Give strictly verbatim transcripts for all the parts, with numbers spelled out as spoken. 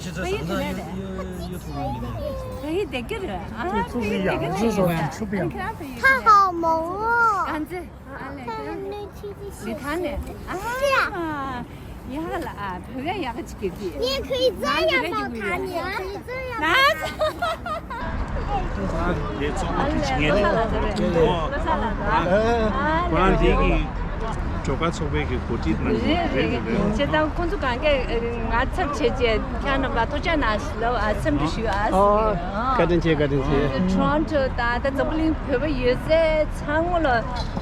现在早上又又又突然明天。可以得劲了啊，可以得劲了。他好萌哦。刚才。 ལི་ཐང་ནས། ཨ། ཡག་ལ་ཨ། བོད་སྐད་ཡག་ག་ཅིག་སྐྱོན་གྱི། 你也可以这样抱他，你也可以这样抱他。 ཁོ་རང་དེ་གི་ཇོ་ཁ་ཚོགས་པའི་གི་འགོ་ཁྲིད་གནང་གི་རེད། རེད་རེད། བྱས་ཙང་ཁོང་ཚོ་གང་གས་ང་ཚབ་བྱས་བྱས་ཁྱེད་རྣམ་པ་ལ་ཐུགས་རྗེ་ཆེ་ལབ། ཨ། འཚམས་འདྲི་ཞུ་ཨ། ཨོ། བཀའ་དྲིན་ཆེ། བཀའ་དྲིན་ཆེ། ཊོ་རོན་ཊོ་དང་ད་འཛམ་བུ་གླིང་བོད་པ་ཡོད་ཚད་ཚང་མ་ལ་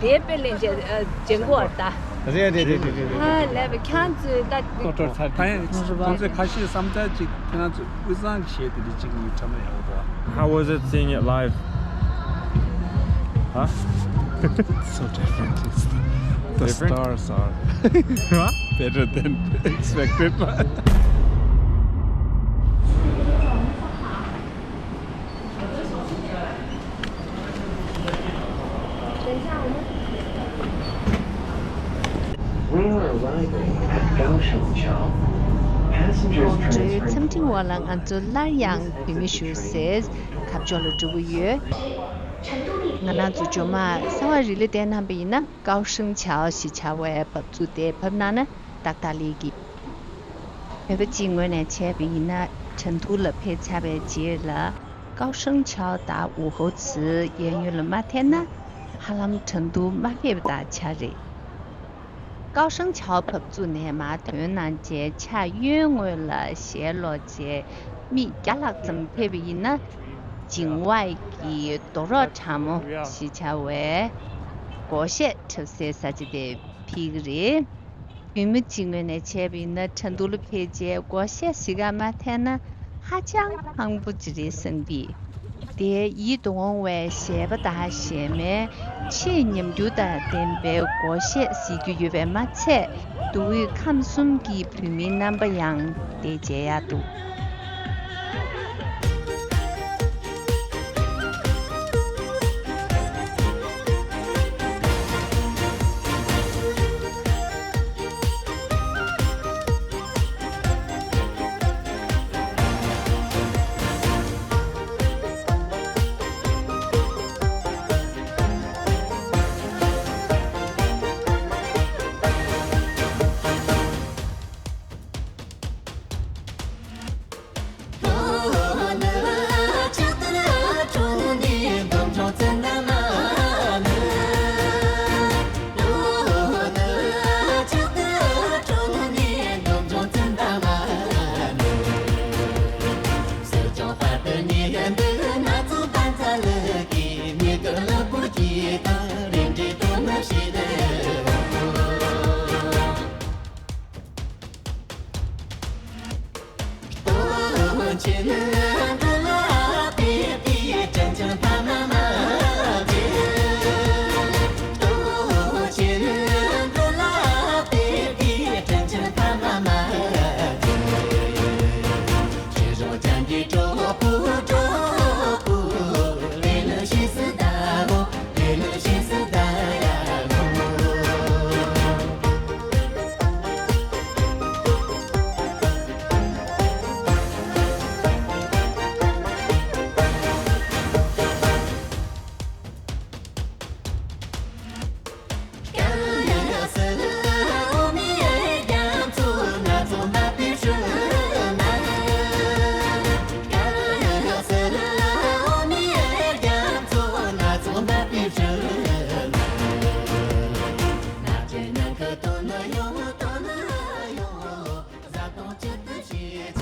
དེ་དཔེ་ལེན་བྱས་ཨ། སྦྱང་དགོས་པ་ད། རེད་རེད་རེད་རེད་རེད། ཨ། ལས་པ་ཁྱེད་ཚོས་ད། ད་ཡང་ཁོང་ཚོས་ཁ་ཤས་བསམ་འཆར་ཅིག་ཁྱེད་རང་ཚོས་དབུས་གཙང་གི་གཞས་དེ་འདྲ་གཅིག་གཉིས་འཁྲབ་ན་ཡག་པོ་འདུག How was it seeing it live? Huh? So different. It's the, the stars are better than expected. We are arriving at Kaohsiung Chaw. Passengers transferring འཚམས་འདྲི་འོག་ལ་ང་ཚོ་སླར་ཡང་བོད་མི་བཞུགས་སའི་ཁ་ཕྱོགས་ལ་འགྲོ་གི་ཡོད། ང་རང་ཚོ་ཇོ་མོ་གསང་བ་རི་ལ་བསྡད་གནང་པ་ཡིན་ན། ཀའོ་ཧྲེང་ཆའོ་ཞེས་བྱ་བའི་བབས་ཚུགས་དེ་བབས་གནང་ན་ཏག་ཏག་ལེགས་ཀྱི། བོད་པ་གཅིག་ངོས་ནས་བྱས་པ་ཡིན་ན། ཁྲིན་ཏུའུ་ལ་ཕེབས་ཚར་བའི་རྗེས་ལ་ཀའོ་ཧྲེང་ཆའོ་དང་ཝུའུ་ཧོའུ་ཙི་གཡས་གཡོན་ལ་མ་ཐེབས་ན། ཧ་ལམ་ཁྲིན་ཏུའུ་མ་ཕེབས་པ་དང་ཆ་རེད། ཀའོ་ཧྲེང་ཆའོ་བབས་ཚུགས་ནས་མར་ཐོན་གནང་རྗེས་ཕྱག་གཡོན་ངོས་ལ་ཞལ་སློག་རྗེས་མི་བརྒྱ་ལྷག་ཙམ་ཕེབས་པ་ཡིན་ན། ཅིང་ཝའེ་གི་རྡོ་རོག་གྲང་མོ་ཞེས་བྱ་བའི་སྒོར་གཞས་འཁྲབ་སའི་ས་ཆ་དེར་ཕེབས་ཀྱི་རེད། བོད་མི་གཅིག་ངོས་ནས་བྱས་པ་ཡིན་ན། ཁྲིན་ཏུའུ་ལ་ཕེབས་རྗེས་སྒོར་གཞས་གཞིས་ཀ་མ་ཐེབས་ན་ཧ་ཅང་ཕངས་པོ་ཅིག་རེད་བསམ་གི། དེ་ཡིད་དུ་འོང་བའི་གཞས་པ་དང་གཞས་མའི་ཆེས་ཉམས་འགྱུར་དང་ལྡན་པའི་སྒོར་གཞས་གཟིགས་རྒྱུ་ཡོད་པས་མ་ཚད། མདོ་དབུས་ཁམས་གསུམ་གྱི་བོད་མིའི་རྣམ་པ་ཡང་དེ་མཇལ་ཡག་འདུག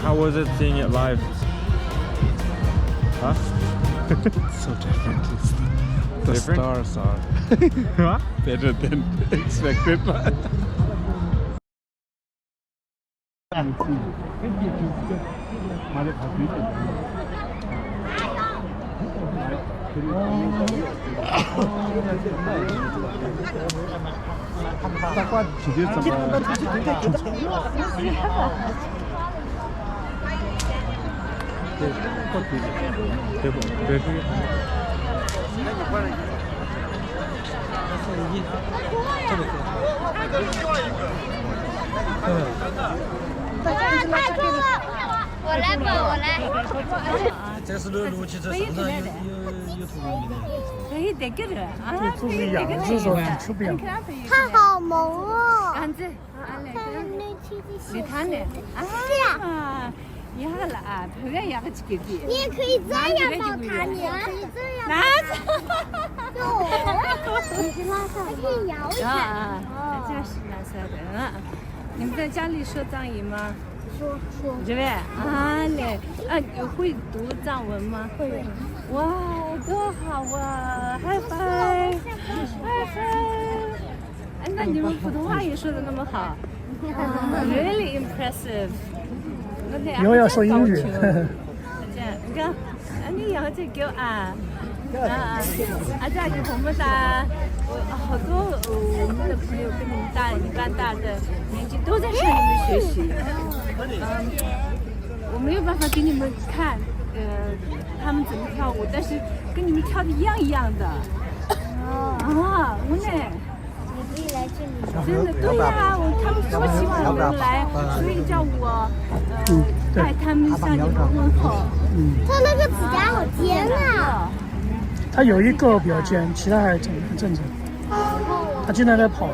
How was it seeing it live? Huh? So different. It's the, the stars are better than expected. 我来吧，我来。这是这路去，这山上又又又又土地。可以得劲儿啊，可以得劲儿。他好萌哦。干子，啊，来，你看呢？啊，是啊。你好了啊，朋友也不去给。你也可以这样抱他，你也可以这样抱他。那就，你是拉上，还可以摇一下。啊，啊，这是拉上的啊。你们在家里说藏语吗？ 是呗？啊嘞，啊，会读藏文吗？会。哇，多好啊！High five，high five。哎，那你们普通话也说的那么好，really impressive。以后要说英语。这样，你看，啊，你以后就给我啊。 啊，啊，这个我们的，呃，好多，呃，我们的朋友跟你们大，一般大的年纪都在向你们学习。嗯，我没有办法给你们看，呃，他们怎么跳舞，但是跟你们跳的一样一样的。啊，我呢， 真的，对呀，我，他们说希望有人来，所以叫我，呃，带他们向你们问候。嗯。他那个指甲好尖啊。他有一个比较尖，其他还正，很正常。他经常在跑。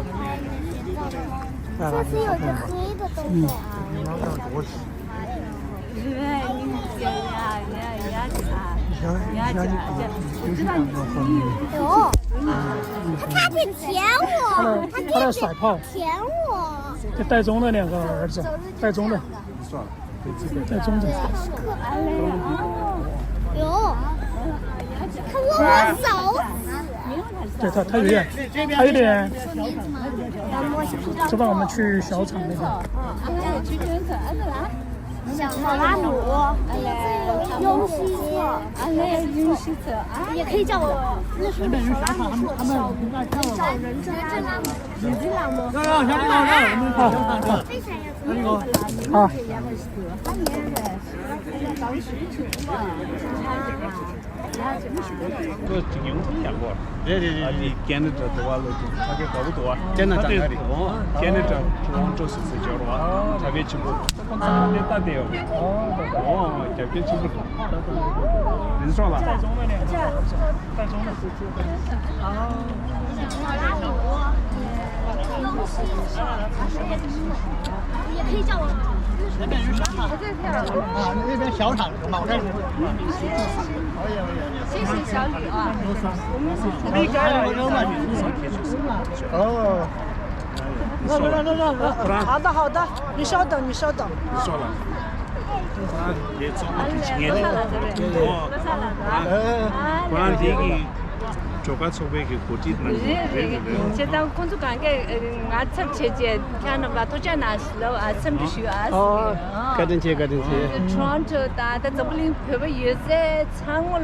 这是有个黑的东西啊。嗯。 我知道你，你，你，你，我知道你。有，他，他得舔我，他得，他得甩炮。舔我。这戴宗的两个儿子，戴宗的，戴宗的。好可爱呀！有，他摸我手指。对，他，他有点，他有点，知道我们去小厂那个。 小拉姆，哎呀，用西策，哎呀，用西策啊，也可以叫我，那时候小拉姆是我的小名，可以叫我人称拉姆。啊。 ཁོ་ཅིག་ཡོང་ཐུབ་ཡག་པོ། རེད་རེད་རེད། ཨ་ནི་ཀེ་ན་ཌ་དེ་བ་ལ་ཅིག་ཕ་གི་དགའ་པོ་འདུག་བ། ཀེ་ན་ཌ་ད་དེ་ནང་རེད། ཨོ་ཀེ་ན་ཌ་ཊོ་རོན་ཊོ་སི་སི་འབྱོར་བ་དྲག་པོ་ཆེན་པོ། ཁོང་ཚང་མ་ནི་ད་དེ་ཡོད་རེད། ཨོ་རྒྱབ་སྐྱོར་ཆེན་པོ་རེད། རིན་སོང་ལ། ཨ་ནི་ཨེ་བན་ཞའོ་ཧྲང་མའོ་ཧྲང་། 谢谢小雨啊。哦。好的，好的，你稍等，你稍等。你说了。ཁོ་རང་དེ་ཚོགས་པ་དེ་བྱེད་མཁན་རེད། ཁོ་རང་དེ་གི་ཇོ་ཁ་ཚོགས་པའི་གི་འགོ་ཁྲིད་ནང་རེད་རེད། བྱས་ཙང་ཁོང་ཚོ་གང་གས་ང་ཚབ་བྱས་རྗེས་ཁྱེད་རྣམ་པ་ཐུགས་རྗེ་གནང་ཟེར་ལབ། ཨ་འཚམས་འདྲི་ཞུ་ཨ་ཟེར། ཨོ། བཀའ་དྲིན་ཆེ། བཀའ་དྲིན་ཆེ། ཊོ་རོན་ཊོ་དང་ད་འཛམ་བུ་གླིང་བོད་པ་ཡོད་ཚད་ཚང་མ་ལ་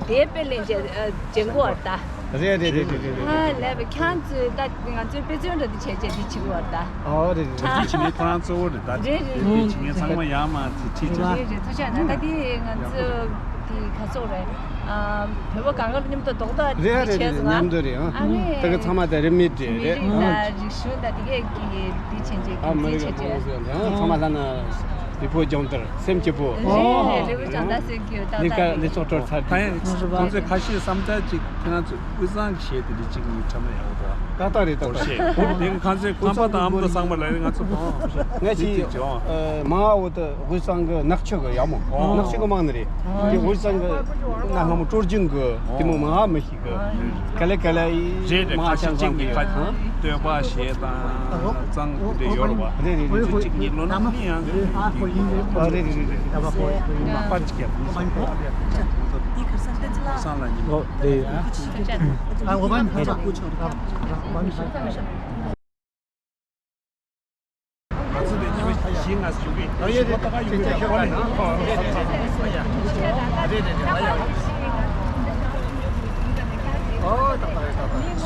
དེ་དཔེ་ལེན་བྱས་ཨ་བྱེད་དགོས་པ་ད། རེད་རེད་རེད་རེད་རེད། ཨ་ལས་པ་ཁྱེད་ཚོས་ད་ང་ཚོའི་དཔེ་མཚོན་འདྲ་དེ་བྱས་བྱས་དེ་བྱེད་དགོས་པ་ད། ཨོ་རེད་རེད། དེ་བྱེད་མཁན་ཁོ་རང་གཙོ་བོ་རེད་ད། རེད་རེད། དེ་བྱེད་མཁན་ཚང་མ་ཡར་མར་དེ་ཁྲིད་བྱས། རེད་རེད། ཐུགས་རྗེ་གནང་། ད་དེ་ང་ཚོ་དེ་ག་ཚོད་རེད། ཨ་བོད་པ་གང་ག་མཉམ་དུ་རྡོག་རྡོག་རེད་རེད་རེད། བྱས་སོང་། མཉམ་དུ་རེད། ཨ་ཨ་ནི་ད་ག་ཚང་མ་ད་རིན་མེད་རེད། མི་རེད། རིགས་དང་རིག་གཞུང་དང་དེ་གས་ཀྱི་དེ་ཕྱིན་ཆད་ཨ་མི་རིགས་ཚང་མ་ཟེར་ཡང་ཚང་མ་ལ་ན་ལུས་པོ་སྦྱོང་བརྡར་སེམས་སྐྱིད་པོ། རེད་རེད། ལུས་པོ་སྦྱོང་བརྡར་སེམས་སྐྱིད་པོ། ལས་ཀ་ལས་ཚོགས་སྤྲོ་ཚར། ད་ཡང་ཁོང་ཚོས་ཁ་ཤས་བསམ་ཚུལ་ཅིག་ཁྱེད་རང་ཚོས་དབུས་གཙང་གི་གཞས་དེ་འདྲ་ཅིག་ཡིན་ཁྲ་མ་ཡག་པོ་འདུག་ཏག་ཏག་རེད། ཏག་ཏག་རེད། དེ་ཁ་ཚོས་ཁམས་པ་དང་ཨ་མདོ་ཚང་མ་ལ་ང་ཚོ་གོང་ང་ཅིག་ཅིག་ཅིག་ཨ་མ་འོ་ད་དབུས་གཙང་གི་ནག་ཆུ་གི་ཡག་མོ། ཨོ། ནག་ཆུ་གི་མང་ནི་རེད། དེ་དབུས་གཙང་གི་ང་ལྷ་མོ་སྲོལ་རྒྱུན་གི་དེ་མོ་མ་མི་ཤེས་གི། ག་ལེ་ག་ལེ་ཡི་རེད་རེད། མ་ཁ་ཤས་ཅིག་ནི་ཁ་སྟོན་པ་གཞས་དང་གཙང་དེ་ཡོད་རེད་བ། རེད་རེད་རེད། ཁ་ཤས་ཅིག་ནི་ལོ་ན་མི་ཡང་། ཨ་རེད་རེད་རེད་རེད། ནག་པ་ཅིག་ཡང་ཁོང་ཚོ་ཁ་སང་ལ་ཉིན་མོ་དེ་ཡ། ང་ཚོ་དེ་ཉི་མ་བཞི་ལྔ་ཞིག་གི་ཞིག་པོ་ད་ག་ཡོད་པའི་ཁོ་ནི། ཨོ་ད་ད་རེད། ད་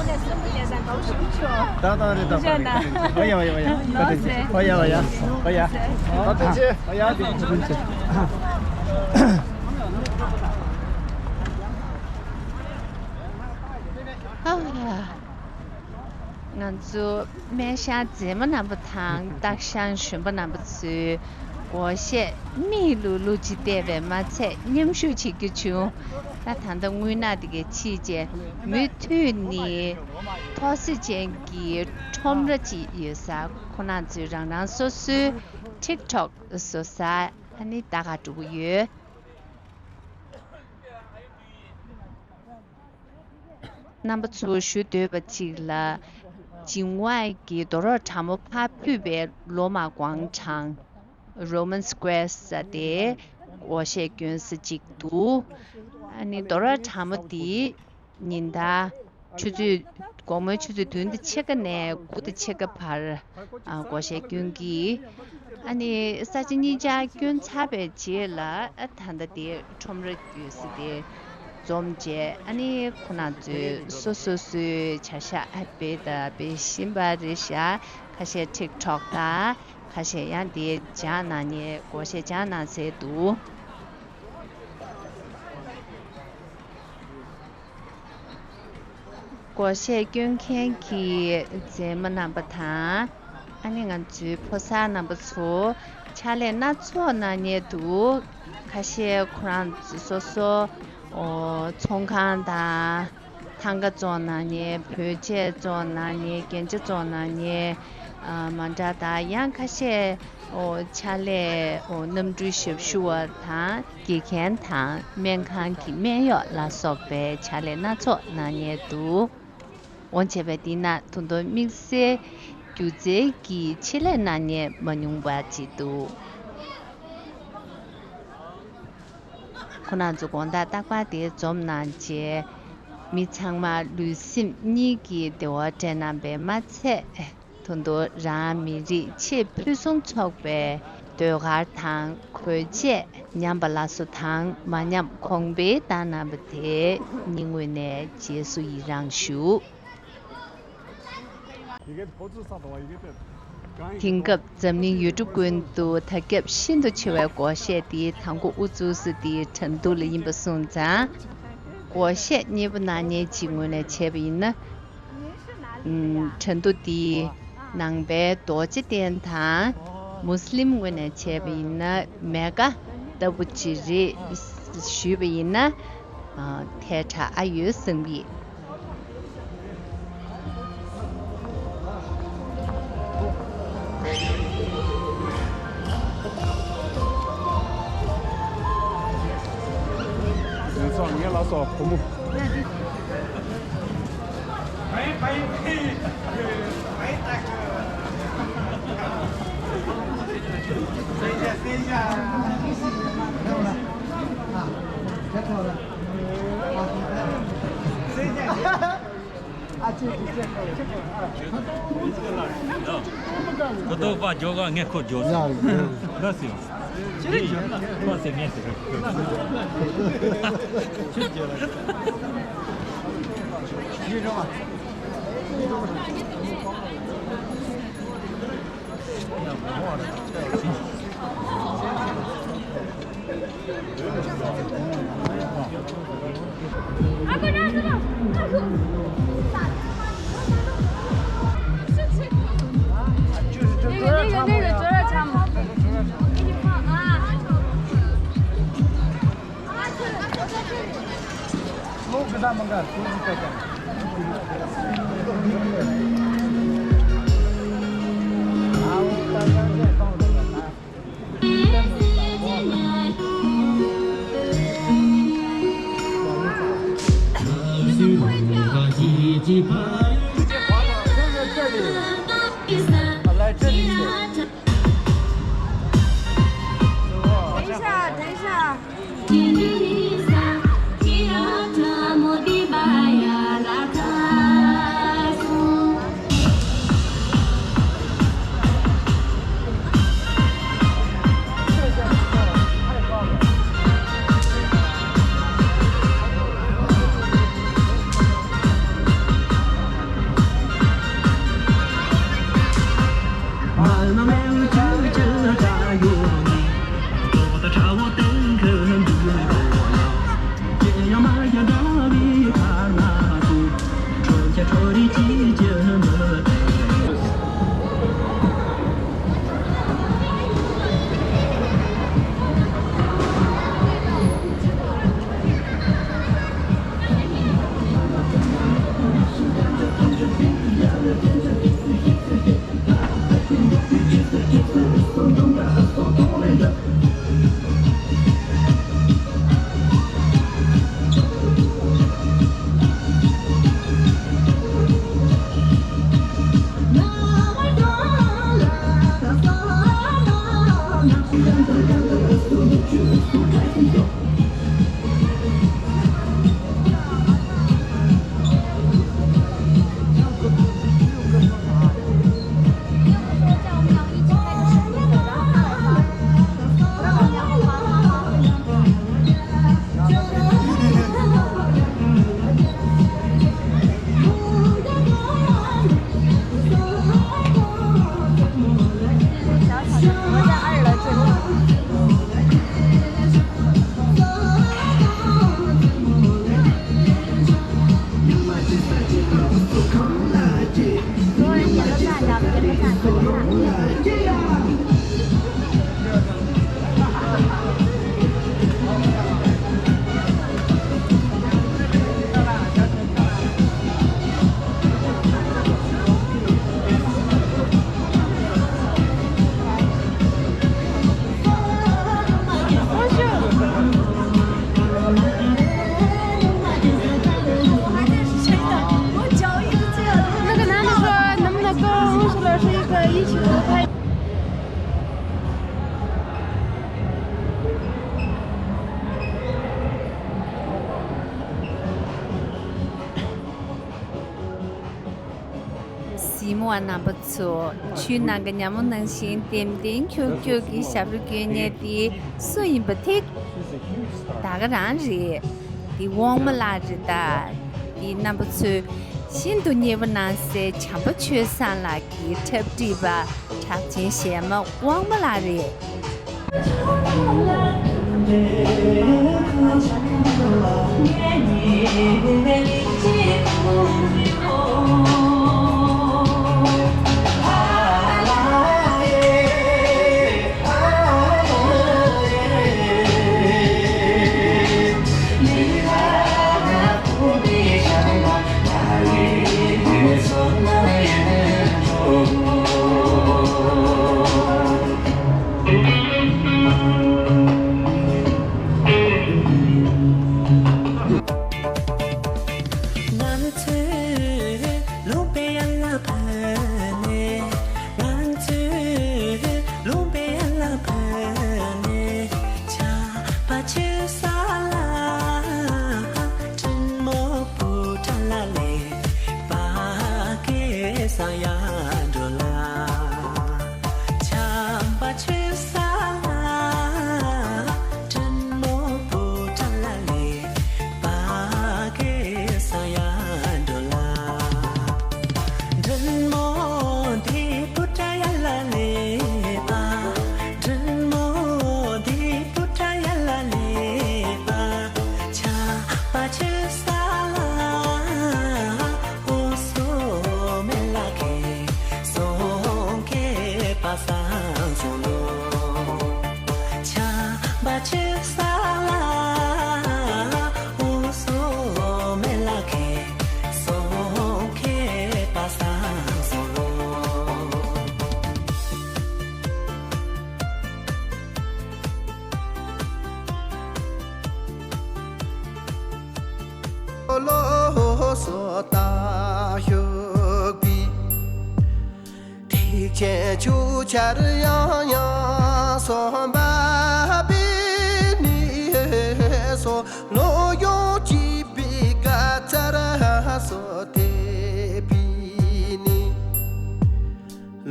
ད་རེད། ད་ད་རེད། ད་ད་རེད། ཨོ་ཡ་ཨོ་ཡ་ཨོ་ཡ། ད་ད་ཅི། ཨོ་ཡ་ཨོ་ཡ་ཨོ་ཡ། ད་ད་ཅི། ཨོ་ཡ་ད་ད་ཅི། ཨ་ཡ། ང་ཚོ་སྨན་ཤང་མཛེས་མ་རྣམ་པ་དང་སྟག་ཤང་གཞོན་པ་རྣམ་པ་ཚོས་ སྒོར་གཞས་མིག་ལུག་ལུག་ཅིག་བལྟས་པས་མ་ཚད་མཉམ་ཞུགས་བྱེད་རྒྱུ་བྱུང་། ད་ད་ལྟ་དངོས་གནས་དེ་གའི་ཕྱིས་རྗེས་མུ་མཐུད་ནས་ཐོག་སེ་ཅན་གྱི་ཁྲོམ་ར་ཅིག་ཡོད་ས། ཁོ་རང་ཚོས་རང་རང་སོ་སོའི་ཊིག་ཊོག་བཟོ་ས་ཨ་ནི་ལྟ་ག་འགྲོ་གི་ཡོད། རྣམ་པ་ཚོར་ཞུ་འདོད་པ་གཅིག་ལ། ཇིན་ཝའེ་གི་རྡོ་རོག་གྲ་མོ་ཕར་ཕུད་པའི་ལོ་མ་ཀོང་ཀྲང་། Roman Square ཟེར་དེ་སྒོར་གཞས་སྐྱོན་ས་གཅིག་འདུག་ཨ་ནི་རྡོ་རོག་གྲ་མོ་དེ་ཉིན་ལྟར་ཆུ་ཚོད་དགོང་མོའི་ཆུ་ཚོད་བདུན་དང་ཕྱེད་ཀ་ནས་དགུ་དང་ཕྱེད་ཀ་བར་ཨ་སྒོར་གཞས་སྐྱོན་གྱི། ཨ་ནི་ས་ཆ་གཉིས་ཆར་སྐྱོན་ཚར་བའི་རྗེས་ལ་ཨ་ད་ལྟ་དེ་ཁྲོམ་ར་ཡོད་ས་དེ་འཛོམས་བྱས། ཨ་ནི་ཁོ་རང་ཚོས་སོ་སོ་སོའི་བྱ་གཞག་ཨ་སྤེལ་དང་སྤེལ་བཞིན་པ་རེད་ཤག་ཁ་ཤས་ཊིག་ཊོག་དང་ཁ་ཤས་ཡང་དེ་སྦྱང་གནང་མཁན། སྒོར་གཞས་སྦྱང་གནང་སའི་འདུག་སྒོར་གཞས་སྐྱོན་མཁན་གྱི་མཛེས་མ་རྣམ་པ་དང་། ཨ་ནི་ང་ཚོའི་ཕོ་གསར་རྣམ་པ་ཚོ་ཕྱག་ལས་སྣ་ཚོགས་གནང་མཁན་འདུག་ཁ་ཤས་ཁོ་རང་སོ་སོ་ཨོ་ཚོང་ཁང་དང་། ཐང་ག་བཙོང་གནང་མཁན། བོད་ཆས་བཙོང་གནང་མཁན། རྒྱན་ཆ་བཙོང་གནང་མཁན་ཨ་མ་འདྲ་དང་། ཡང་ཁ་ཤས་ཨོ་ཕྱག་ལས་ཨོ་གནམ་གྲུའི་ཞབས་ཞུ་བ་དང་། དགེ་རྒན་དང་། སྨན་ཁང་གི་སྨན་གཡོག་ལ་སོགས་པའི་ཕྱག་ལས་སྣ་ཚོགས་གནང་མཁན་འདུག་འོ་བྱས་པས་འདི་ན་ད་དུང་དམིགས་བསལ་སྒྱུ་རྩལ་གྱི་ཆེད་ལས་གནང་མཁན་མ་ཉུང་བ་ཅིག་འདུག་ཁོ་རང་ཚོ་དགོང་དག་རྟག་པར་དེ་འཛོམས་གནང་རྗེས། མི་ཚང་མ་ལུས་སེམས་གཉིས་ཀྱི་བདེ་བ་སྤྲད་གནང་པས་མ་ཚད། ད་དུང་རང་མི་རིགས་ཆེས་ཕུན་སུམ་ཚོགས་པའི་ཟློས་གར་དང་གོས་ཆས་ཉམས་པ་སླར་གསོ་དང་མ་ཉམས་གོང་འཕེལ་བཏང་གནང་བ་དེ་སྙིང་དབུས་ནས་རྗེས་སུ་ཡི་རངས་ཞུ། དེང་སྐབས་འཛམ་གླིང་ཡུལ་གྲུ་ཀུན་ཏུ་དར་ཁྱབ་ཤིན་ཏུ་ཆེ་བའི་སྒོར་གཞས་འདི་དང་པོ་དབུ་བཙུགས་ས་དེ་ཁྲེང་ཏུའུ་ལ་ཡིན་པ་སོང་ཙང་། སྒོར་གཞས་མཉེས་པོ་གནང་མཁན་གཅིག་ངོས་ནས་བྱས་པ་ཡིན་ན། ཁྲེང་ཏུའུ་འདི་ནང་པའི་རྡོ་རྗེ་གདན་དང་མུས་ལིམ་ངོས་ནས་བྱས་པ་ཡིན་ན་མེ་ཀ་ལྟ་བུ་ཅིག་རེད་ཞུས་པ་ཡིན་ན་ཐལ་དྲགས་ཨ་ཡོད་བསམ་གི། ངན་སོང་ངན་ལ་སོགས་བུ་མོ། ཁོ་ཐོག་པ་ཇོ་ག་ངས་ཁོ་ཇོ་ཟེར། ཡ། ལ་ཟེར། ཁོ་ཟེར་ངས་ཟེར། ཉིན་མོ་བ་རྣམ་པ་ཚོ། ཆུའི་ནང་གི་ཉ་མོ་ནང་བཞིན་ལྡེམ་ལྡེམ་ཁྱུག་ཁྱུག་གི་ཞབས་བྲོ་སྐྱོན་མཁན་དེ་སུ་ཡིན་པ་དེ་ད་ག་རང་རེད། འདི་དབང་མོ་ལགས་རེད་ད། འདི་རྣམ་པ་ཚོས་ཤིན་ཏུ་མཉེས་པོ་གནང་སའི་བྱམས་པ་ཆོས་བཟང་ལགས་ཀྱི་འཁྲབ་ཁྲིད་པ་གྲགས་ཅན་གཞས་མ་དབང་མོ་ལགས་རེད། ང་ཚོས་ལུང་པའི་ཡར་ལ་བུད་ནས། ང་ཚོས་ལུང་པའི་ཡར་ལ་བུད་ནས། ཆར་པ་ཆུ་ས་ལ། དྲིན་མོ་བུ་ཕྲ་ལ་ལས། པ་ཀེ་ས་ཡར་འགྲོ་ལ། ཆར་པ་ཆུ་ས་ལ། དྲིན་མོ་བུ་ཕྲ་ལ་ལས། པ་ཀེ་ས་ཡར་འགྲོ་ལ། དྲིན་མོ་འདི་བུ་ཕྲ་ཡར་ལ་ལས་པ། དྲིན་མོ་འདི་བུ་ཕྲ་ཡར་ལ་ལས་པ། ཆར་པ་ཆུ་ས་ལ། འུ་སོ་མེ་ལ་ཁེ། སོང་ཁེ་པ་སང་སོང་ལོ། ཆར་པ་ཆུ་ས་ལ། འུ་སོ་མེ་ལ་ཁེ། སོང་ཁེ་པ་སང་སོང་ལོ། ལོ་སོ་ད་ཤུག་པའི། ཐེག་ཆེན་ཆོས་ཆར་ཡང་ཡང་གསུངས་པ་པའི་ནི་སོ། ལོ་ཡང་སྐྱིད་པའི་དགའ་ཚར་སོ་དེ་པའི་ནི།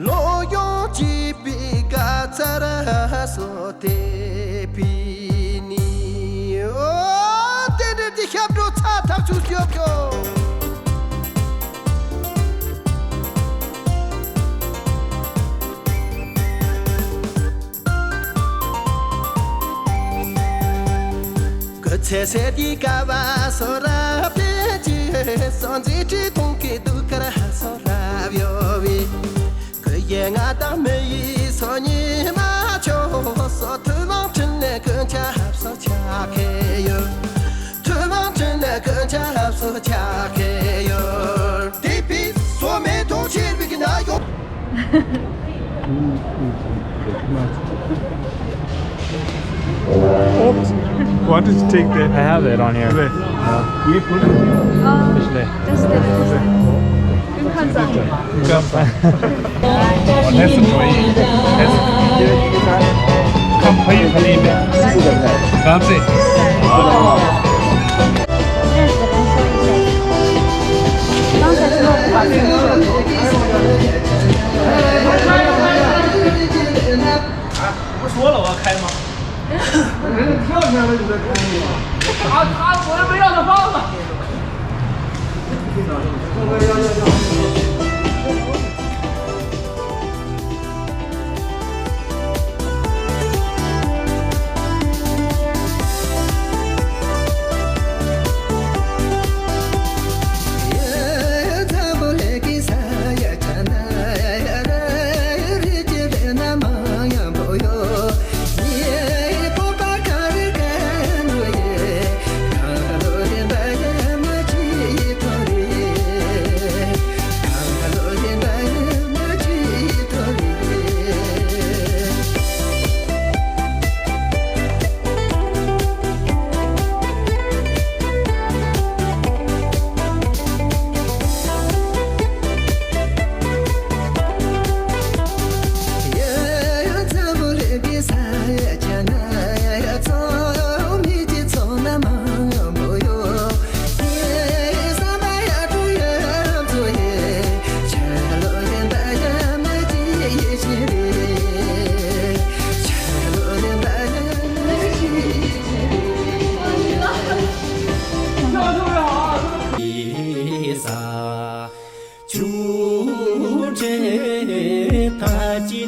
ལོ་ཡང་སྐྱིད་པའི་དགའ་ཚར་སོ་དེ་པའི་ནི། ཨོ། དེ་འདྲ་དེ་ཞབས་བྲོ་ཚ་ཐག་ཆོད་ཤོག་ཤོག། སྐུ་ཚེ་ཟད་དེ་ཀ་བ་སོ་རབ་དེ་ཅི་སོ་མཛེས་ཁྲི་མཐོང་གི་དུ་ཁར་སོ་རབ་ཡོ་བི། ཀུ་ཡེ་ང་དང་མི་ཡི་སོ་ཉི་མ་ཆོ་སོ་ཐུ་མང་ཁྲིན་ནེ་ཀུན་ཆ་ཧབ་སོ་ཆ་ཁེ་ཡོ། ཐུ་མང་ཁྲིན་ནེ་ཀུན་ཆ་ཧབ་སོ་ཆ་ཁེ་ཡོ། དེ་པི་སོ་མེ་ཐོ་ཆེར་བི་གི་ན་ཡོ། Oops. What did you take there? I have it on here. Where? Uh, you put it here? This way. This way. That's annoying. That's, come play with me, man. Come see.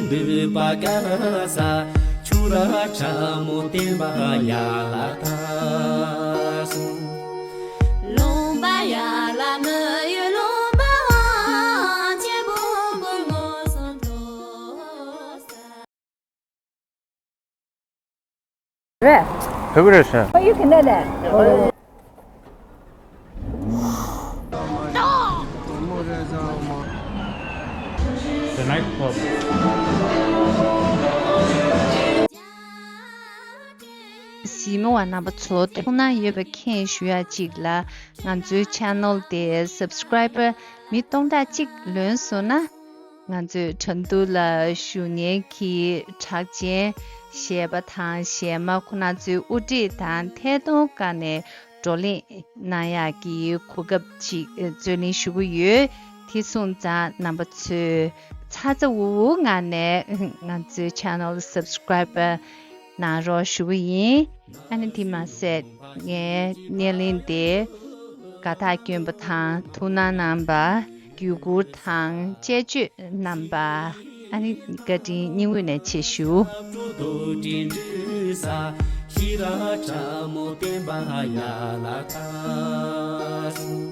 འདོད་པ་དགའ་ས་ཆུ་ར་ཁྲ་མོ་བསྟན་པ་ཡར་ལ་དར་སོང་། ལུང་པ་ཡར་ལ་མི་ཡུལ་ལུང་པ་བ་ཆེན་པོ་མགོན་མོ་སོང་འགྲོ་ས། རེད། ཕེབས་རེད་ཤག་ཨ་ཡུ་གི་ནས་ལས། The nightclub. གཟིགས་མོ་བ་རྣམ་པ་ཚོ་ཐུགས་སྣང་ཡོད་པ་མཁྱེན་ཞུ་ཡ་གཅིག་ལ། ང་ཚོའི་ཆེ་ནལ་དེ་སབ་སི་ཀེ་རེབ་པར་མི་སྟོང་ཕྲག་གཅིག་ལོན་སོང་ན། ང་ཚོའི་ཁྲ་འདུལ་ལ་ཞུགས་མཁན་གྱི་གྲགས་ཅན་གཞས་པ་དང་གཞས་མ་ཁོ་ན་ཚོའི་དབུ་ཁྲིད་དང་ཐད་གཏོང་བཀའ་ནས་བགྲོ་གླེང་གནང་ཡག་གི་གོ་སྐབས་ཅིག་རྩོད་ལེན་ཞུ་གི་ཡོད། དེ་སོང་ཙང་རྣམ་པ་ཚོས་ཚ་ཚ་འུར་འུར་ངང་ནས་ང་ཚོའི་ཆེ་ནལ་སབ་སི་ཀེ་རེབ་གནང་རོགས་ཞུ་གི་ཡིན། ཨ་ནི་དེ་མ་ཟད་ངའི་སྣེ་ལེན་དེ་དགའ་རྟགས་བསྐྱོན་པ་དང་ཐུགས་སྣང་གནང་པ། བརྒྱུད་བསྐུར་དང་དཔྱད་བརྗོད་གནང་པ། ཨ་ནི་བཀའ་དྲིན་སྙིང་དབུས་ནས་ཆེ་ཞུ། ཤི་ར་ཁྲ་མོ་བསྟན་པ་ཡར་ལ་དར།